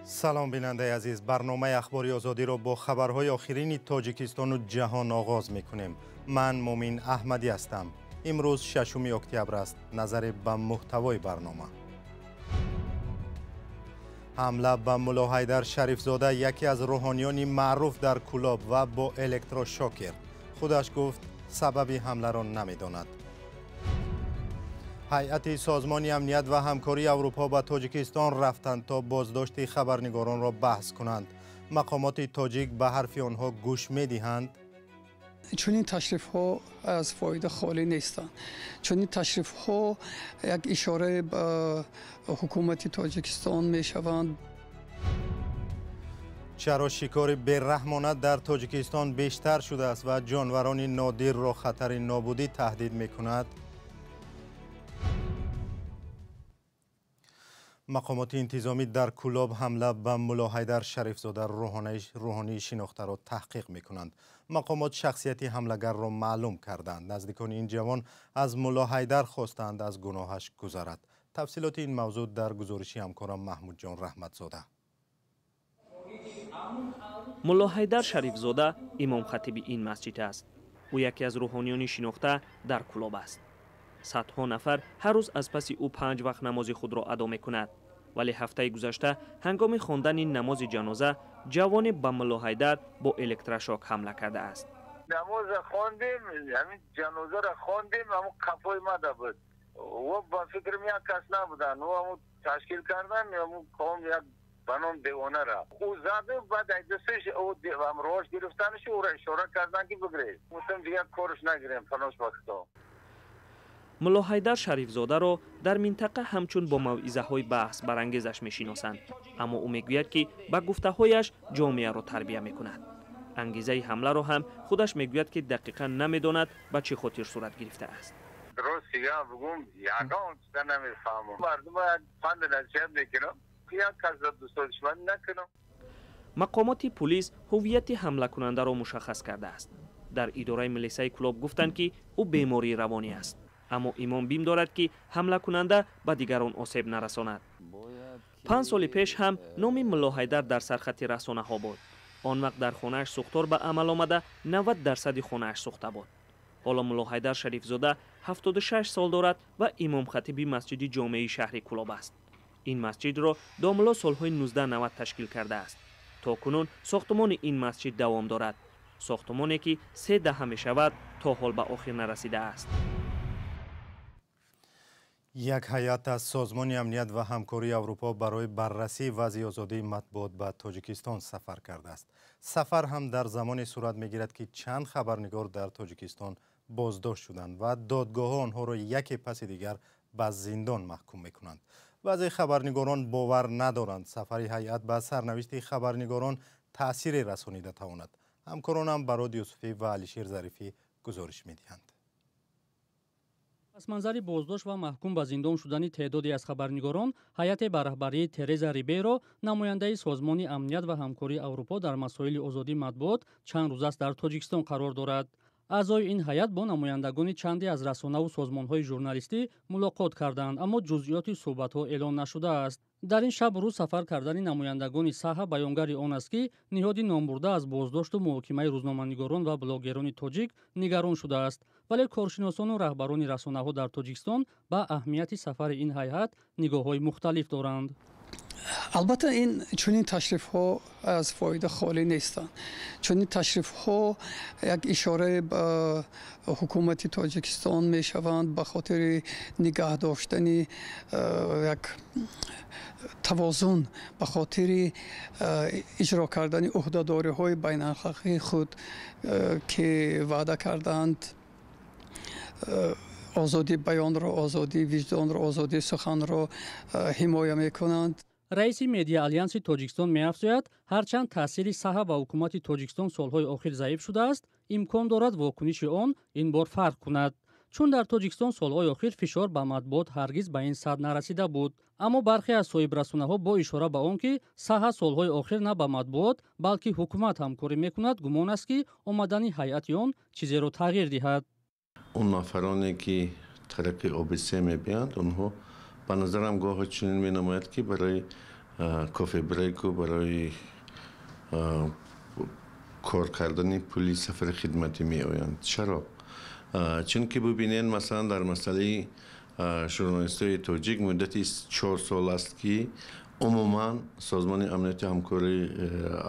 Салом, бинандаи азиз. Барномаи Ахбори Озодиро бо хабарҳои охирини Тоҷикистону ҷаҳон оғоз мекунем. Ман Мумин Аҳмадӣ ҳастам. Имрӯз 6 октябр аст. Назаре ба муҳтавои барнома. Ҳамла ба Муллоҳайдар Шарифзода, яке аз рӯҳониёни маъруф дар Кӯлоб ва бо электрошокер. Худаш гуфт, сабаби ҳамларо намедонад. Ҳайати Созмони амният ва ҳамкории Аврупо ба Тоҷикистон рафтанд, то боздошти хабарнигоронро баҳс кунанд. Мақомоти тоҷик ба ҳарфи онҳо гӯш медиҳанд? Чунин ташрифҳо аз фоида холӣ нестанд. Чунин ташрифҳо як ишора ба ҳукумати Тоҷикистон мешаванд. Чаро шикори бераҳмона дар Тоҷикистон бештар шудааст ва ҷонварони нодирро хатари нобудӣ таҳдид мекунад? Мақомоти интизомӣ дар Кӯлоб ҳамла ба Муллоҳайдар Шарифзода, рӯҳонии шинохтаро таҳқиқ мекунанд. Мақомот шахсияти ҳамлагарро маълум карданд. Наздикони ин ҷавон аз Муллоҳайдар хостанд, аз гуноҳаш гузарад. Тафсилоти ин мавзӯъ дар гузориши ҳамкорам Маҳмудҷон Раҳматзода. Муллоҳайдар Шарифзода имомхатиби ин масҷид аст. Ӯ яке аз рӯҳониёни шинохта дар Кӯлоб аст. Садҳо нафар ҳар рӯз аз паси ӯ 5 вақт намози худро адо мекунад. Вале ҳафтаи гузашта ҳангоми хондани намози ҷаноза ҷавоне ба Муллоҳайдар бо электрошок ҳамла кардааст. Намоза хондем, ҳамин ҷанозаро хондем, ҳамун қафои мада буд. Ӯ ба фикрам як кас набуданд. Ӯ ҳамун ташкил кардан, ҳамун қавм як ба ном девонара. Ӯ заду, баъд аз дасташ ӯ ҳамроҳаш гирифтанаш, ӯро ишора кардан, ки бигиред. Гуфтам, дигар кораш нагирем, панош ба Худо. Муллоҳайдар Шарифзодаро дар минтақа ҳамчун бо мавъизаҳои баҳс барангезаш мешиносанд, аммо ӯ мегӯяд, ки ба гуфтаҳояш ҷомеаро тарбия мекунад. Ангезаи ҳамларо ҳам худаш мегӯяд, ки дақиқан намедонад, ба чӣ хотир сурат гирифтааст. Дуруст дигар бигӯм, ягон чиза намефаҳмам. Мардума як панд насиҳат мекунам, як касро дӯстдошман накунам. Мақомоти пулис ҳуввияти ҳамлакунандаро мушаххас кардааст. Дар идораи милисаи Кӯлоб гуфтанд, ки ӯ бемории равонӣ аст, аммо имом бим дорад, ки ҳамлакунанда ба дигарон осеб нарасонад. 5 соли пеш ҳам номи Муллоҳайдар дар сархати расонаҳо буд. Он вақт дар хонааш сӯхтор ба амал омада, 90% хонааш сӯхта буд. Ҳоло Муллоҳайдар Шарифзода 76 сол дорад ва имомхатиби масҷиди ҷомеи шаҳри Кӯлоб аст. Ин масҷидро домулло солҳои 1990 ташкил кардааст. То кунун сохтумони ин масҷид давом дорад. Сохтумоне, ки 3 даҳа мешавад, то ҳол ба охир нарасидааст. Як ҳайат аз Созмони амният ва ҳамкории Аврупо барои баррасии вазъи озодии матбуот ба Тоҷикистон сафар кардааст. Сафар ҳам дар замоне сурат мегирад, ки чанд хабарнигор дар Тоҷикистон боздошт шуданд ва додгоҳҳо онҳоро яке паси дигар ба зиндон маҳкум мекунанд. Баъзе хабарнигорон бовар надоранд, сафари ҳайат ба сарнавишти хабарнигорон таъсире расонида тавонад. Ҳамкоронам Барод Юсуфӣ ва Алишер Зарифӣ гузориш медиҳанд. Пасманзари боздошт ва маҳкум ба зиндон шудани теъдоде аз хабарнигорон, ҳайате ба раҳбарии Тереза Рибейро, намояндаи Созмони амният ва ҳамкории Аврупо дар масоили озодии матбуот, чанд рӯз аст дар Тоҷикистон қарор дорад. Аъзои ин ҳайат бо намояндагони чанде аз расонаву созмонҳои журналистӣ мулоқот карданд, аммо ҷузъиёти суҳбатҳо эълон нашудааст. Дар ин шаб рӯз сафар кардани намояндагони саҳа баёнгари он аст, ки ниҳоди номбурда аз боздошту муҳокимаи рӯзноманигорон ва блогерони тоҷик нигарон шудааст. Вале коршиносону раҳбарони расонаҳо дар Тоҷикистон ба аҳамияти сафари ин ҳайат нигоҳҳои мухталиф доранд. Албатта, ин чунин ташрифҳо аз фоида холӣ нестанд. Чунин ташрифҳо як ишора ба ҳукумати Тоҷикистон мешаванд ба хотири нигаҳ доштани як тавозун, ба хотири иҷро кардани ӯҳдадориҳои байналхалқии худ, ки ваъда карданд озодии баёнро, озодии виҷдонро, озодии суханро ҳимоя мекунанд. Раиси Медиа Алянси Тоҷикистон меафзояд, ҳарчанд таъсири саҳа ба ҳукумати Тоҷикистон солҳои охир заиф шудааст, имкон дорад вокуниши он ин бор фарқ кунад. Чун дар Тоҷикистон солҳои охир фишор ба матбуот ҳаргиз ба ин сатҳ нарасида буд. Аммо бархе аз соҳибрасонаҳо бо ишора ба он, ки саҳа солҳои охир на ба матбуот, балки ҳукумат ҳамкорӣ мекунад, гумон аст, ки омадани ҳайати он чизеро тағйир диҳад. Он нафароне, ки тариқи ОБСЕ мебиёянд, онҳо ба назарам гоҳе чунин менамояд, ки барои кофе брейку барои кор кардани пули сафари хидматӣ меоянд. Чаро? Чунки бубинед, масалан, дар масъалаи журналистои тоҷик муддати 4 сол аст, ки умуман Созмони амнияти ҳамкории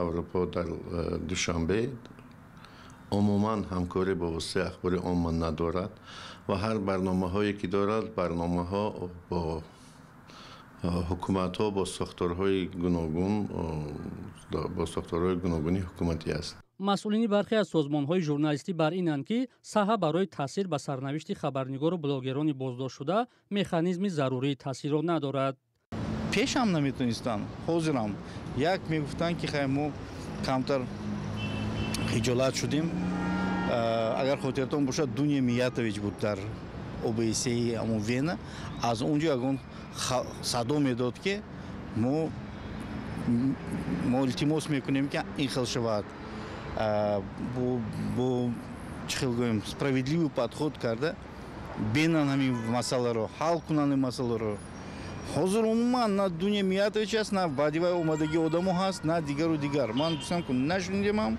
Аврупо дар Душанбе умуман ҳамкорӣ бо воситаи ахбори омма надорад ва ҳар барномаҳое ки дорад, барномаҳо бо ҳукуматҳо, бо сохторҳои гуногун, бо сохторҳои гуногуни ҳукуматӣ аст. Масъулини бархе аз созмонҳои журналистӣ бар инанд, ки саҳа барои таъсир ба сарнавишти хабарнигору блогерони боздоштшуда механизми зарурии таъсирро надорад. Пешам наметонистанд, ҳозирам як мегуфтанд, ки хай, мо камтар хиҷолат шудем. Агар хотиртон бошад, Дуня Миятович буд дар ОБСЕи ҳамон Вена, аз он ҷо ягон садо медод, ки мо илтимос мекунем, ки ин хел шавад, бо чӣ хел гӯем, справедливый подход карда бинан, ҳамин масъаларо ҳал кунанд. Ин масъаларо ҳозир умуман на Дуня Миятович аст, на баъди вай омадагии одамо ҳаст, на дигару дигар. Ман гуфтам, ку нашунидемам,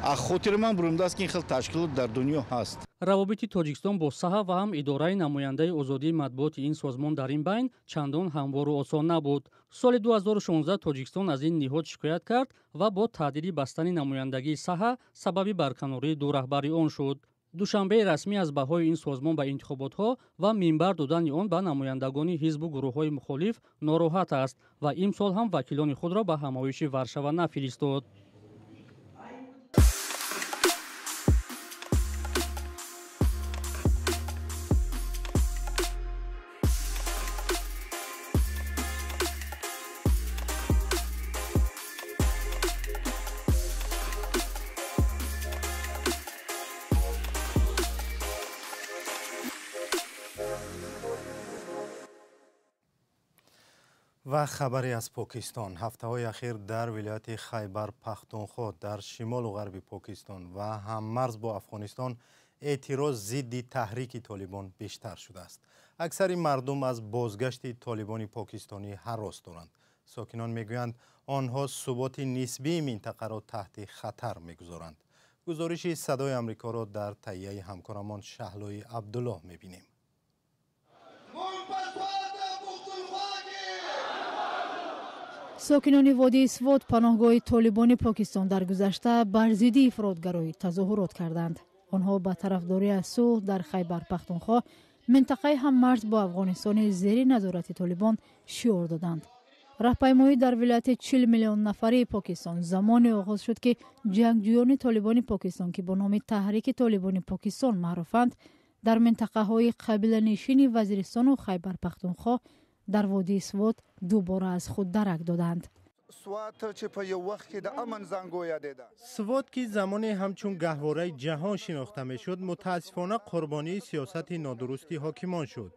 а хотири ман бурумдааст, ки ин хел ташкилот дар дунё ҳаст. Равобити Тоҷикистон бо саҳа ва ҳам идораи намояндаи озодии матбуоти ин созмон дар ин байн чандон ҳамвору осон набуд. Соли 2016 Тоҷикистон аз ин ниҳод шикоят кард ва бо таҳдиди бастани намояндагии саҳа сабаби барканории ду раҳбари он шуд. Душанбеи расмӣ аз баҳои ин созмон ба интихоботҳо ва минбар додани он ба намояндагони ҳизбу гурӯҳҳои мухолиф нороҳат аст ва имсол ҳам вакилони худро ба ҳамоиши Варшава нафиристод. Ва хабаре аз Покистон. Ҳафтаҳои ахир дар вилояти Хайбар Пахтунхо дар шимолу ғарби Покистон ва ҳаммарз бо Афғонистон эътироз зидди таҳрики Толибон бештар шудааст. Аксари мардум аз бозгашти толибони покистонӣ ҳарос доранд. Сокинон мегӯянд, онҳо суботи нисбии минтақаро таҳти хатар мегузоранд. Гузориши Садои Амрикоро дар таҳияи ҳамкорамон Шаҳлои Абдуллоҳ мебинем. Сокинони водии Свот, паноҳгоҳи толибони Покистон дар гузашта, бар зидди ифротгароӣ тазоҳурот карданд. Онҳо ба тарафдорӣ аз сулҳ дар Хайбар Пахтунхо, минтақаи ҳаммарз бо Афғонистони зери назорати толибон, шиор доданд. Раҳпаймоӣ дар вилояти 40 миллион нафарии Покистон замоне оғоз шуд, ки ҷангҷӯёни толибони Покистон, ки бо номи Таҳрики Толибони Покистон маъруфанд, дар минтақаҳои қабиланишини Вазиристону Хайбар Пахтунхо дар водии Свот дубора аз худ дарак доданд. Свот, ки замоне ҳамчун гаҳвораи ҷаҳон шинохта мешуд, мутаассифона қурбонии сиёсати нодурусти ҳокимон шуд.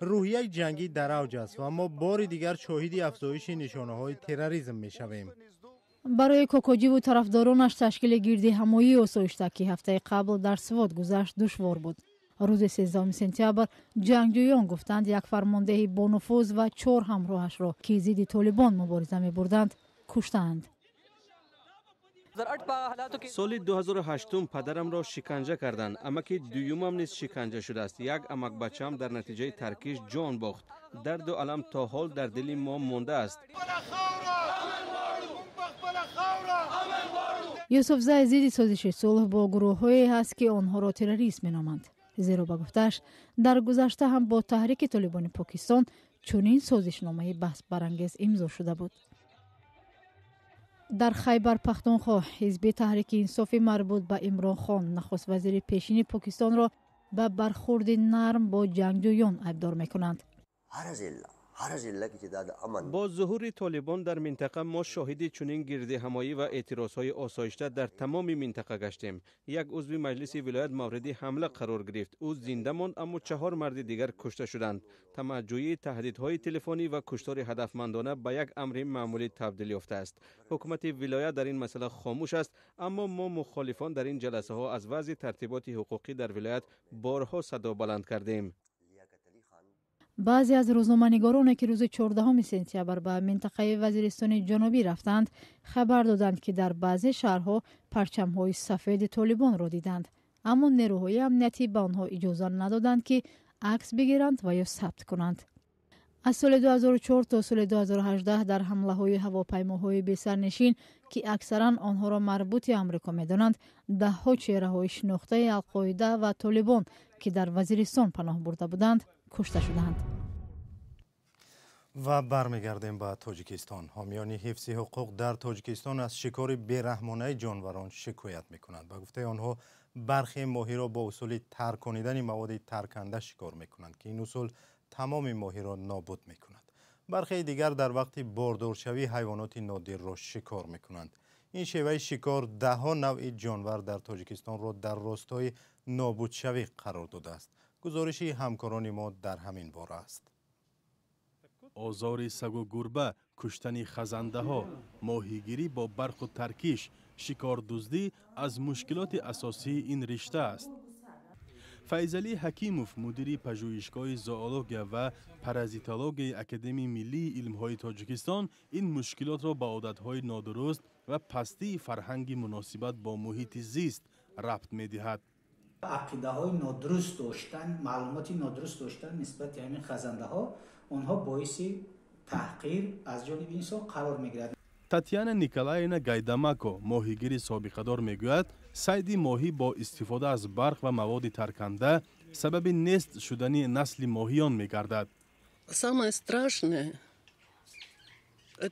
Рӯҳияи ҷангӣ дар авҷ аст ва мо бори дигар шоҳиди афзоиши нишонаҳои терроризм мешавем. Барои Кокоҷиву тарафдоронаш ташкили гирдиҳамоии осоишта, ки ҳафтаи қабл дар Свот гузашт, душвор буд. Рӯзи 13 сентябр ҷангҷӯён гуфтанд, як фармондеҳи бонуфуз ва чор ҳамроҳашро, ки зидди толибон мубориза мебурданд, куштаанд. Соли 2008 падарамро шиканҷа карданд. Амаки дуюмам низ шиканҷа шудааст. Як амакбачаам дар натиҷаи таркиш ҷон бохт. Дарду алам то ҳол дар дили мо мондааст. Юсуфзай зидди созиши сулҳ бо гурӯҳҳое ҳаст, ки онҳоро террорист меноманд, зеро, ба гуфтааш, дар гузашта ҳам бо Таҳрики Толибони Покистон чунин созишномаи баҳсбарангез имзо шуда буд. Дар Хайбар Пахтунхо ҳизби Таҳрики Инсофи марбут ба Имрон Хон нахуст вазири пешини Покистонро ба бархурди нарм бо ҷангҷӯён айбдор мекунанд. Бо зуҳури толибон дар минтақа мо шоҳиди чунин гирдиҳамоӣ ва эътирозҳои осоишта дар тамоми минтақа гаштем. Як узви маҷлиси вилоят мавриди ҳамла қарор гирифт. Ӯ зинда монд, аммо чаҳор марди дигар кушта шуданд. Тамаъҷӯӣ, таҳдидҳои телефонӣ ва куштори ҳадафмандона ба як амри маъмулӣ табдил ёфтааст. Ҳукумати вилоят дар ин масъала хомӯш аст, аммо мо мухолифон дар ин ҷаласаҳо аз вазъи тартиботи ҳуқуқӣ дар вилоят борҳо садо баланд кардем. Баъзе аз рӯзноманигороне, ки рӯзи 14 сентябр ба минтақаи Вазиристони Ҷанубӣ рафтанд, хабар доданд, ки дар баъзе шаҳрҳо парчамҳои сафеди Толибонро диданд, аммо нерӯҳои амниятӣ ба онҳо иҷоза надоданд, ки акс бигиранд ва ё сабт кунанд. Аз соли 2004 то соли 2018 дар ҳамлаҳои ҳавопаймоҳои бесарнишин, ки аксаран онҳоро марбути Амрико медонанд, даҳҳо чеҳраҳои шинохтаи Алқоида ва Толибон, ки дар Вазиристон паноҳ бурда буданд, кушта шуданд. Ва бармегардем ба Тоҷикистон. Ҳомиёни ҳифзи ҳуқуқ дар Тоҷикистон аз шикори бераҳмонаи ҷонварон шикоят мекунанд. Ба гуфтаи онҳо, бархе моҳиро бо усули тарконидани маводи тарканда шикор мекунанд, ки ин усул тамоми моҳиро нобуд мекунад. Бархеи дигар дар вақти бордоршавӣ ҳайвоноти нодирро шикор мекунанд. Ин шеваи шикор даҳҳо навъи ҷонвар дар Тоҷикистонро дар ростои нобудшавӣ қарор додааст. Гузориши ҳамкорони мо дар ҳамин бора аст. Озори сагу гурба, куштани хазандаҳо, моҳигирӣ бо барқу таркиш, шикордуздӣ аз мушкилоти асосии ин ришта аст. Файзалӣ Ҳакимов, мудири пажӯҳишгоҳи зоология ва паразитологияи Академияи миллии илмҳои Тоҷикистон, ин мушкилотро ба одатҳои нодуруст ва пастии фарҳанги муносибат бо муҳити зист рабт медиҳад. Ақидаҳои нодуруст доштан, маълумоти нодуруст доштан нисбати ҳамин хазандаҳо, онҳо боиси таҳқир аз ҷониби инсон қарор мегирад. Татьяна Николаевна Гайдамако, моҳигири собиқадор, мегӯяд, сайди моҳӣ бо истифода аз барқ ва маводи тарканда сабаби нест шудани насли моҳиён мегардад. Самое страшное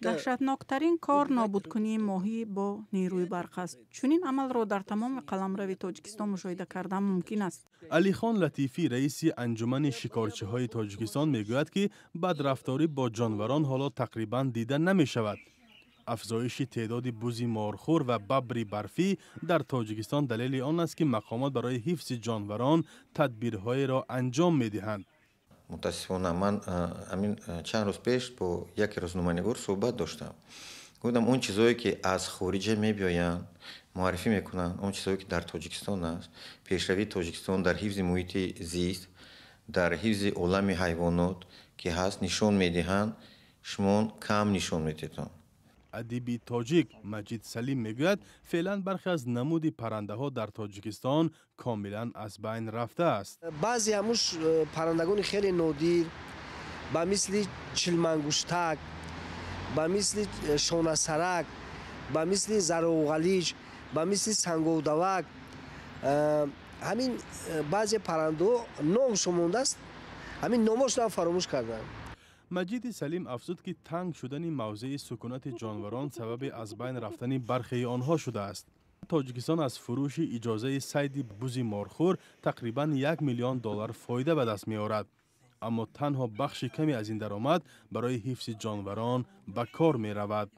Даҳшатноктарин кор нобудкунии моҳӣ бо нерӯи барқ аст. Чунин амалро дар тамоми қаламрави Тоҷикистон мушоҳида кардан мумкин аст. Алихон Латифӣ, раиси Анҷумани шикорчиҳои Тоҷикистон, мегӯяд, ки бадрафторӣ бо ҷонварон ҳоло тақрибан дида намешавад. Афзоиши теъдоди бузи морхӯр ва бабри барфӣ дар Тоҷикистон далели он аст, ки мақомот барои ҳифзи ҷонварон тадбирҳоеро анҷом медиҳанд. Мутаассифона, ман ҳамин чанд рӯз пеш бо яке рӯзноманигор суҳбат доштам. Гуфтам, он чизое, ки аз хориҷа мебиёянд, муаррифӣ мекунанд, он чизое, ки дар Тоҷикистон аст, пешравии Тоҷикистон дар ҳифзи муҳити зист, дар ҳифзи олами ҳайвонот ки ҳаст, нишон медиҳанд, шумо кам нишон медиҳед. Адиби тоҷик Маҷид Салим мегӯяд, феълан бархе аз намуди паррандаҳо дар Тоҷикистон комилан аз байн рафтааст. Баъзе ҳамуш паррандагони хеле нодир, ба мисли чилмангуштак, ба мисли шонасарак, ба мисли зароғалиҷ, ба мисли санговдавак, ҳамин баъзе паррандаҳо номшон мондааст, ҳамин номошонам фаромӯш кардам. Маҷиди Салим афзуд, ки танг шудани мавзеи сукунати ҷонварон сабаби аз байн рафтани бархеи онҳо шудааст. Тоҷикистон аз фурӯши иҷозаи сайди бузи морхӯр тақрибан 1 миллион доллар фоида ба даст меорад, аммо танҳо бахши каме аз ин даромад барои ҳифзи ҷонварон ба кор меравад.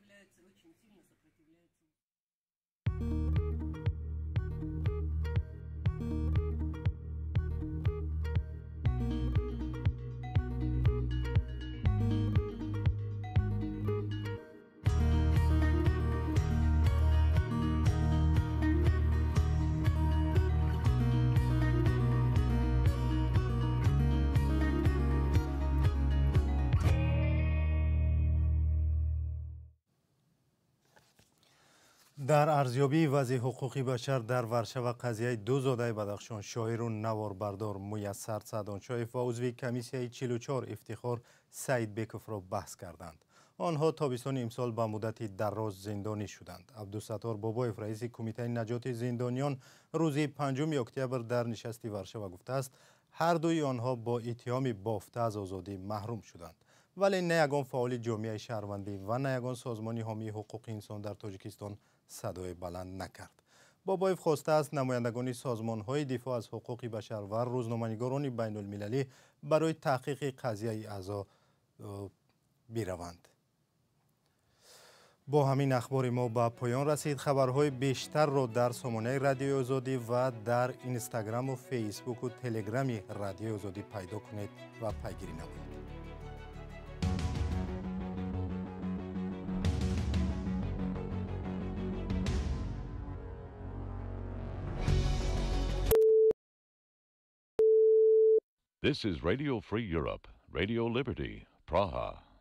Дар арзёбии вазъи ҳуқуқи башар дар Варшава қазияи ду зодаи Бадахшон, шоиру наворбардор Муяссар Саъдоншоев ва узви комиссияи 44 Ифтихор Саидбековро баҳс карданд. Онҳо тобистони имсол ба муддати дароз зиндонӣ шуданд. Абдусаттор Бобоев, раиси Кумитаи наҷоти зиндониён, рӯзи 5 октябр дар нишасти Варшава гуфтааст, ҳар дуи онҳо бо иттиҳоми бофта аз озодӣ маҳрум шуданд, вале на ягон фаъоли ҷомеаи шаҳрвандӣ ва на ягон созмони ҳомии ҳуқуқи инсон дар Тоҷикистон садои баланд накард. Бобоев хостааст, намояндагони созмонҳои дифоъ аз ҳуқуқи башар ва рӯзноманигорони байнулмилалӣ барои таҳқиқи қазияи аъзо бираванд. Бо ҳамин ахбори мо ба поён расид. Хабарҳои бештарро дар сомонаи Радиои Озодӣ ва дар Инстаграму Фейсбуку Телеграми Радиои Озодӣ пайдо кунед ва пайгирӣ намоед. This is Radio Free Europe. Radio Liberty, Praha.